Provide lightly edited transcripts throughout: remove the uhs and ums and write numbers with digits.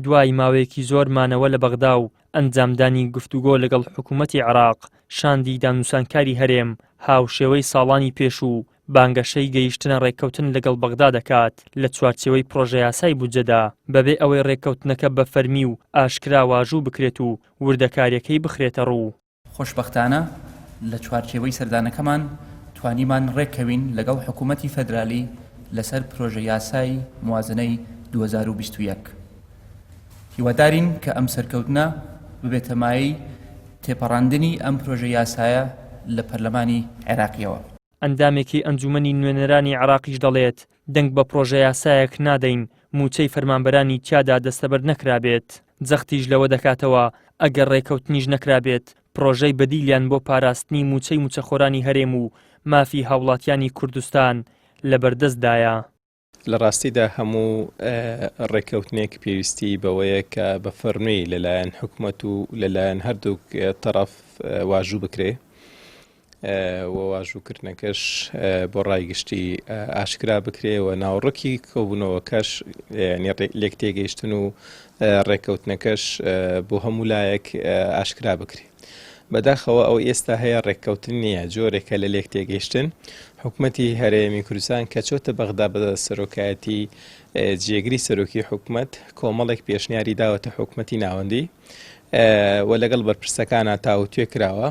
دوای ماوەیەکی زۆر مانەوە لە بەغدا و ئەنجامدانی گفتوگۆ لەگەڵ حکوومەتی عێراق، شاندی دانوسانکاری هەرێم هاوشێوەی ساڵانی پێشوو بانگەشەی گەیشتنە ڕێککەوتن لەگەڵ بەغدا دەکات لە چوارچێوەی پڕۆژەیاسای بودجەدا، بەبێ ئەوەی ڕێککەوتنەکە بە فەرمی و ئاشکرا واژوو بکرێت و وردەکارییەکەی بخرێتەڕوو. خۆشبەختانە لە چوارچێوەی سەردانەکەمان توانیمان ڕێککەوین لەگەڵ حکوومەتی فێدرالی لەسەر پرۆژە یاسای موازنەی 2021. هیوادارین کە ئەم سەرکەوتنە ببێتە مایەی تێپەڕاندنی ئەم پرۆژە یاسایە لە پەرلەمانی عێراقیەوە. ئەندامێکی ئەنجوومەنی نوێنەرانی عێراقیش دەڵێت، دەنگ بە پڕۆژەیاسایەک نادەین مووچەی فەرمانبەرانی تیادا دەستەبەر نەکرابێت، جەختیش لەوە دەکاتەوە، ئەگەر ڕێککەوتنیش نەکرابێت، پڕۆژەی بەدیلیان بۆ پاراستنی مووچەی مووچەخۆرانی هەرێم و مافی هاوڵاتیانی کوردستان لەبەردەستدایە. لە ڕاستیدا هەموو ڕێککەوتنێک پێویستی بەوەیە کە بە فەرمی لەلایەن حکومەت و لەلایەن هەردووک تەڕەف واژوو بکرێ و واژووکردنەکەش بۆ ڕای گشتی ئاشکرا بکرێ و ناوەڕۆکی کۆبوونەوەکەش لێک تێگەیشتن و ڕێککەوتنەکەش بۆ هەموو لایەک ئاشکرا بکرێ. بەداخەوە ئەوەی ئێستا هەیە ڕێککەوتن نییە، جۆرێکە لە لێکتێگەیشتن. حکومەتی هەرێمی کوردستان کە چۆتە بەغدا بە سەرۆکایەتی جێگری سەرۆکی حکومەت کۆمەڵێک پێشنیاری داوەتە حکومەتی ناوەندی و لەگەڵ بەرپرسەکانە تاوتوێ کراوە.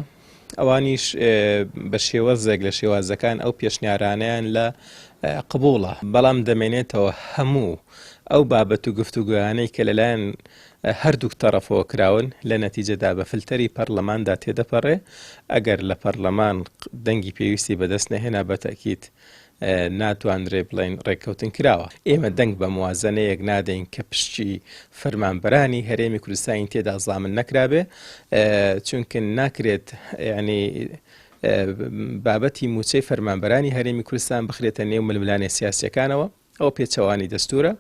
ئەوانیش بە شێوەزێک لە شێوازەکان ئەو پێشنیارانەیان لە قبوڵە، بەڵام دەمێنێتەوە هەموو ئەو بابەت و گفتوگۆیانەی کە لەلایەن هەردووک تەڕەفەوە کراون، لە نەتیجەدا بە فلتەری پەڕلەماندا تێدەپەڕێ، ئەگەر لە پەڕلەمان دەنگی پێویستی بەدەست نەهێنا بە تەئکید ناتوانرێ بڵێین ڕێککەوتن کراوە. ئێمە دەنگ بە موازەنەیەک نادەین کە پشکی فەرمانبەرانی هەرێمی کوردستانی تێدا زامن نەکرابێ، چونکە ناکرێت یانی بابەتی مووچەی فەرمانبەرانی هەرێمی کوردستان بخرێتە نێو ململانێ سیاسییەکانەوە. ئەوە پێچەوانەی دەستوورە.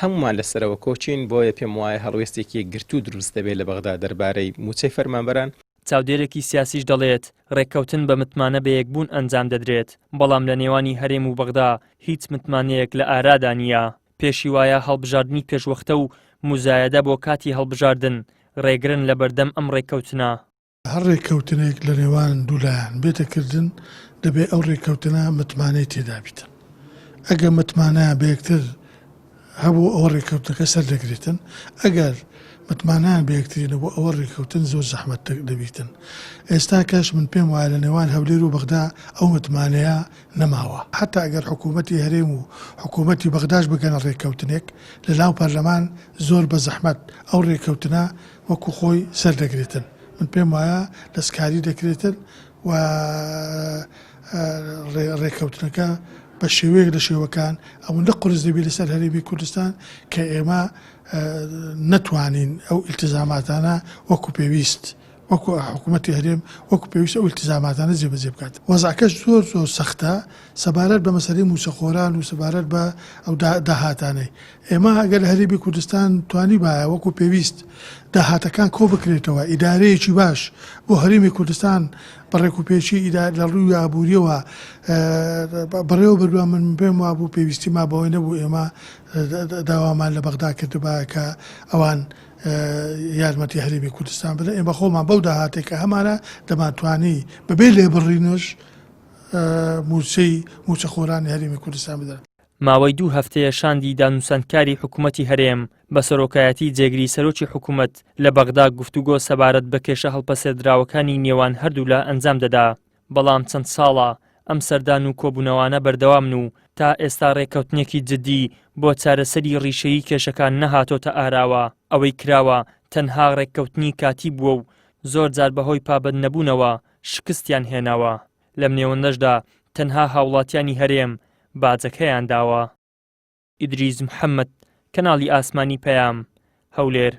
هەموومان لەسەرەوە کۆکین، بۆیە پێم وایە هەڵوێستێکی یەکگرتوو دروست دەبێت لە بەغدا دەربارەی مووچەی فەرمانبەران. چاودێرێکی سیاسیش دەڵێت، رێککەوتن بە متمانە بە یەکبوون ئەنجام دەدرێت، بەڵام لە نێوانی هەرێم و بەغدا هیچ متمانەیەک لە ئارادا نییە. پێشی وایە هەڵبژاردنی پێشوەختە و موزایەدە بۆ کاتی هەڵبژاردن رێگرن لەبەردەم ئەم رێککەوتنە. هەر ڕێککەوتنێک لە نێوان دوو لایەن بێتە کردن دەبێ ئەو ڕێککەوتنە متمانەی تێدا بیتن. ئەگەر متمانەیان بە یەکتر هەبوو ئەوە ڕێککەوتنەکە سەر دەگرێتن، ئەگەر متمانەیان بە یەکتری نەبوو ئەوە ڕێککەوتن زۆر زەحمەت دەبیتن. ئێستاکەش من پێم وایە لە نێوان هەولێر و بەغدا ئەو متمانەیە نەماوە. حەتا ئەگەر حکوومەتی هەرێم و حکوومەتی بەغداش بگەنە ڕێککەوتنێک لە ناو پەرلەمان زۆر بە زەحمەت ئەو ڕێککەوتنە وەکو خۆی سەردەگرێتن. من پێم وایە دەستکاری دەکرێتن و ڕێککەوتنەکە بە شێوەیەک لە شێوەکان ئەوەندە قورس دەبێت لەسەر هەرێمی کوردستان کە ئێمە نەتوانین ئەو ئیلتیزاماتانە وەکو پێویست وەکو حکوومەتی هەرێم وەکو پێویست ئەو ئیلتیزاماتانە جێبەجێ بکات. وەزعەکەش زۆر زۆر سەختە سەبارەت بە مەسەلەی مووچەخۆران و سەبارەت بە ئەو داهاتانەی ئێمە ئەگەر لە هەرێمی کوردستان توانیبایە وەکو پێویست داهاتەکان کۆبکرێتەوە، ئیدارەیەکی باش بۆ هەرێمی کوردستان بە ڕێکوپێکی لە ڕووی ئابووریەوە بەڕێوە بردوە، من پێم وابوو پێویستیمان بەوەی نەبوو ئێمە داوامان لە بەغدا کردبایە کە ئەوان یارمەتی هەرێمی کوردستان بدەن، ئێمە خۆمان بەو داهاتێک کە هەمانە دەمانتوانی بەبێ لێبڕینش مووچەی مووچەخۆرانی هەرێمی کوردستان بدەن. ماوەی دوو هەفتەیە شاندی دانوساندکاری حکومەتی هەرێم بە سەرۆکایەتی جێگری سەرۆکی حکومەت لە بەغدا گفتوگۆ سەبارەت بە کێشە هەڵپەسێردراوەکانی نێوان هەردوولا ئەنجام دەدا، بەڵام چەند ساڵە ئەم سەردان و کۆبوونەوانە بەردەوامن و تا ئێستا رێککەوتنێکی جددی بۆ چارەسەری ریشەیی کێشەکان نەهاتۆتە ئاراوە، ئەوەی کراوە تەنها رێککەوتنی کاتی بووە و زۆرجار بەهۆی پابەندنەبوونەوە شکستیان هێناوە. لەم نێوەندەشدا تەنها هاوڵاتیانی هەرێم باجەکەیان داوە. ئیدریس محەمەد، کەناڵی ئاسمانی پەیام، هەولێر.